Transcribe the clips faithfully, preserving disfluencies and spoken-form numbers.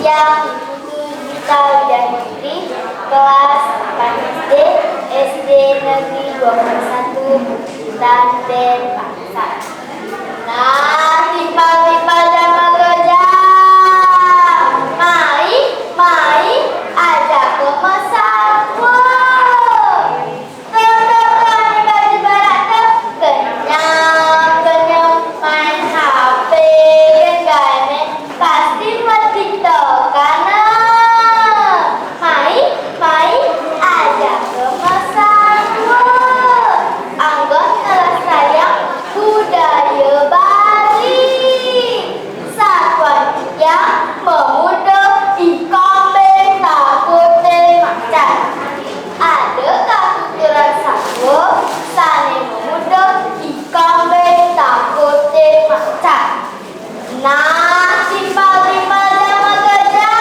Yang ibu Zita Widayati, kelas delapan S D, S D Negeri dua puluh satu Bukitan, Denpasar. Nah, timpal-timpal jam kerja. Mai, mai, aja ke mesakua. Tuh, tuh, tuh, anak baju barak tuh. Kenyang, kenyang, main H P, game, pasti metiktokan. Mai, mai, aja ke mesakua. Anggon ngelestariang budaya Bali. Sakuan tiang memuda ikambing takute macan. Ada katuturan satua sane memuda ikambing takute macan. Nah, timpal-timpal jam kerja.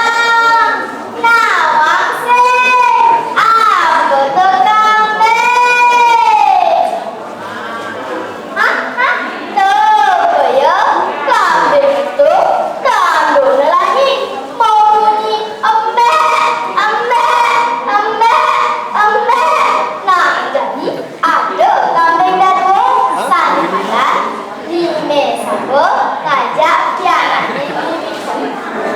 Nawang sing, apa tukang deh? Hah? Hah? Tuh, ya, kambing itu tanduknya lagi mau bunyi embek, embek, embek, embek. Nah, jadi ada kambing dadu sane madan Nine Sabo ngajak pianakne Nine Sabo.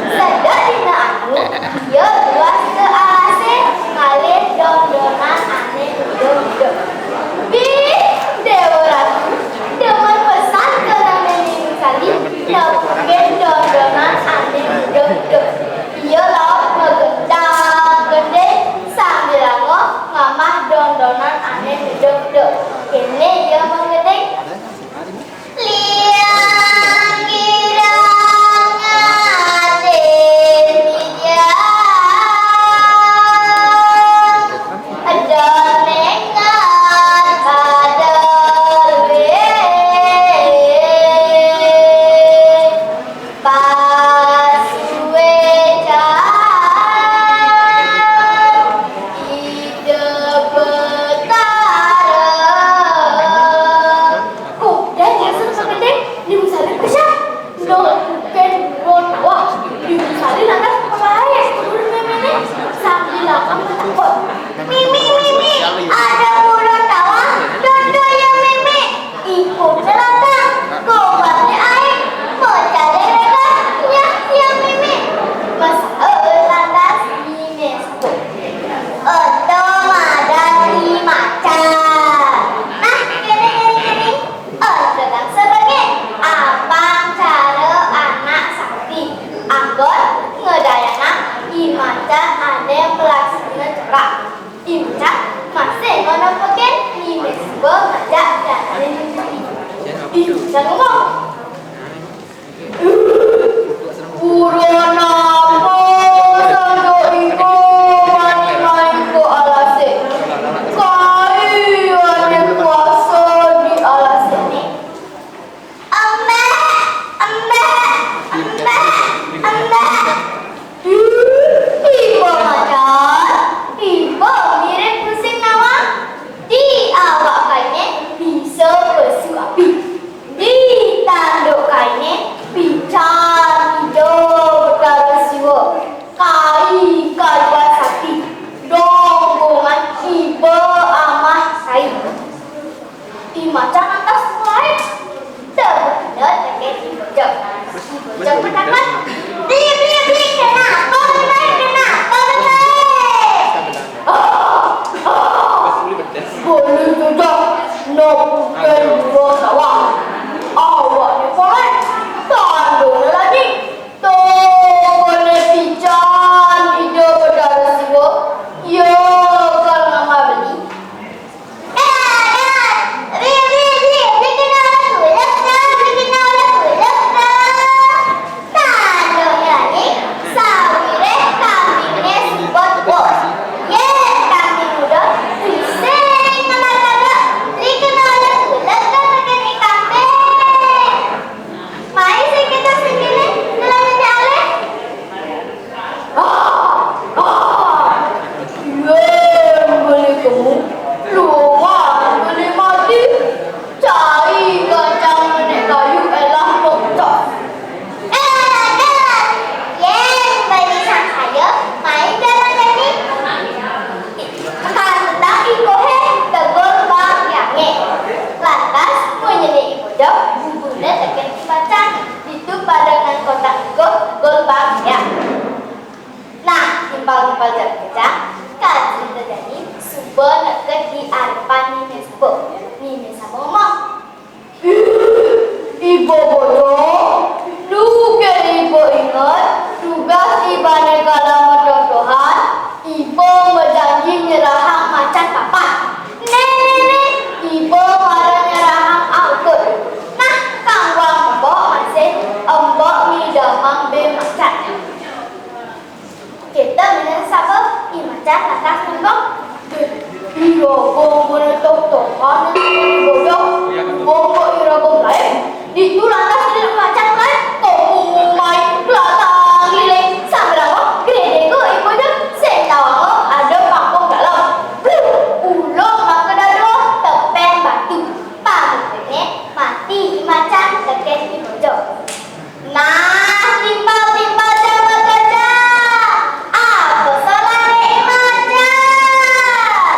Sedek dina anu, iya luas ka alase ngalih don-donan ane muda-muda. Bih, Dewa Ratu, demen pesan ka nane Nine Sari nepukin don-donan ane muda-muda. Iya laut magendang-gending sambilanga ngamah don-donan ane muda-muda. Kene iya magending. Liang girang ati mijang, ada nengan pada luwe. Pasuecan Ida Betara. Udah, jangan sampai gede. Di musalim ke siapa? No, bukan, no, tawa. Di musalim lantas kepala ayah, menurut memene. Sambil akan menepuk. Mimi, Mimi, ada burung tawa. Dodo ya, Mimi. Ikut neraka, gombal ni ae, mau cari rega, nyah, nyah, Mimi. Masalah lantas, Mimi. Oto madan ni macan. Nah, kene, kene, kene. Oto bangsa bagi, apang cara anak sakti. Anggon ngedayanang i macan ane pelaksana cerah. Imcak masih ngono peken, Nine Sabo ngajak pianakne nyuci. Ih, Imcak ngomong. Pura napa sandok iku mani-mani ka alase? Kai ane kuasa di alasene. Embek, embek, embek, embek. Ih, iba macan, iba mirip pusing nawang. Di awak kaine bisa pesu api. Di tanduk kaine pican ijo Betara Siwa. Kai kaliwat sakti. Dong bongan iba amah sai. I macan lantas mulai. Tebukina teked I Bojog. I Bojog betakon, "Bli, bli, bli, kenapa, Bli? Kenapa, Bli?" Ah, ah, bolu Bojog, nepukin dua sawah. Awakne poleh, tandukne lagi. Tokone pican Ida Betara Siwa, ya kal ngamah beli. Gol bang ya. Nah, timpal-timpal jam kerja, kaji kerja ni suba neked di arepan ni meja suba. Ni meja suba ngomong, "Iba bodoh, nu ké iba inget, tugas ibané kala metotohan, iba bejanji nyerahang macan papat. Né, né, né, iba mara nyerahang angkut. Nah, kangguang embok masih embok ngidamang bé macan." Kita minta sapa, i macan lantas ngomong, "Ih, ira gong metotohan, né, né, bodoh. Gong kok ira gong lain." Ditu lantas ngiring macan lain, kok mumai, kelatang, keliling, sambil ngomong, "Gedé gong, ibu dong, sing tawang ada pangkung dalam." Bluh, ulung maka dadoh tepén batu. Pangkungné mati i macan tekén i bojog. Nah, timpal-timpal jam kerja. Apa salahné i macan?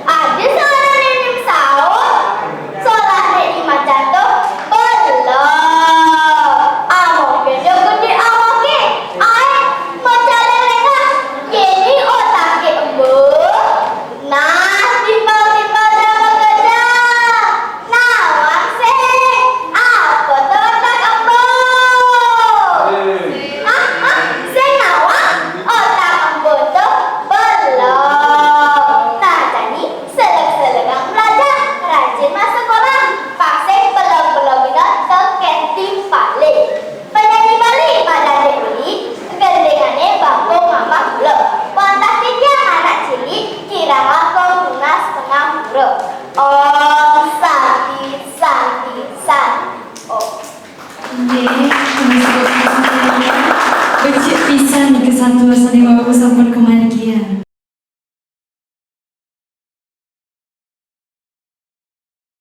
Ada salahné né saut. Salahné i macan to belog. Amoké ja gedé awaké, aé macan lélengah. Yén otaké embung. Nah, timpal-timpal jam kerja. Nawang sing, apa to otak embung? Ah, ah, sing nawang, otak embung to belog. Nah, jani selek-selegang belajar, rajin masuk sekolah, pang sing belog-belogina tekén timpalé. Penyanyi Bali madan Dék Uli, gendingané bakung mamah gula. Wantah titiang anak cilik, kirang langkung nunas pengampura. Om Santi, Santi, Santi Om. Nggih, terus terus becik pisan nika santuasané wau sampun kamargiang.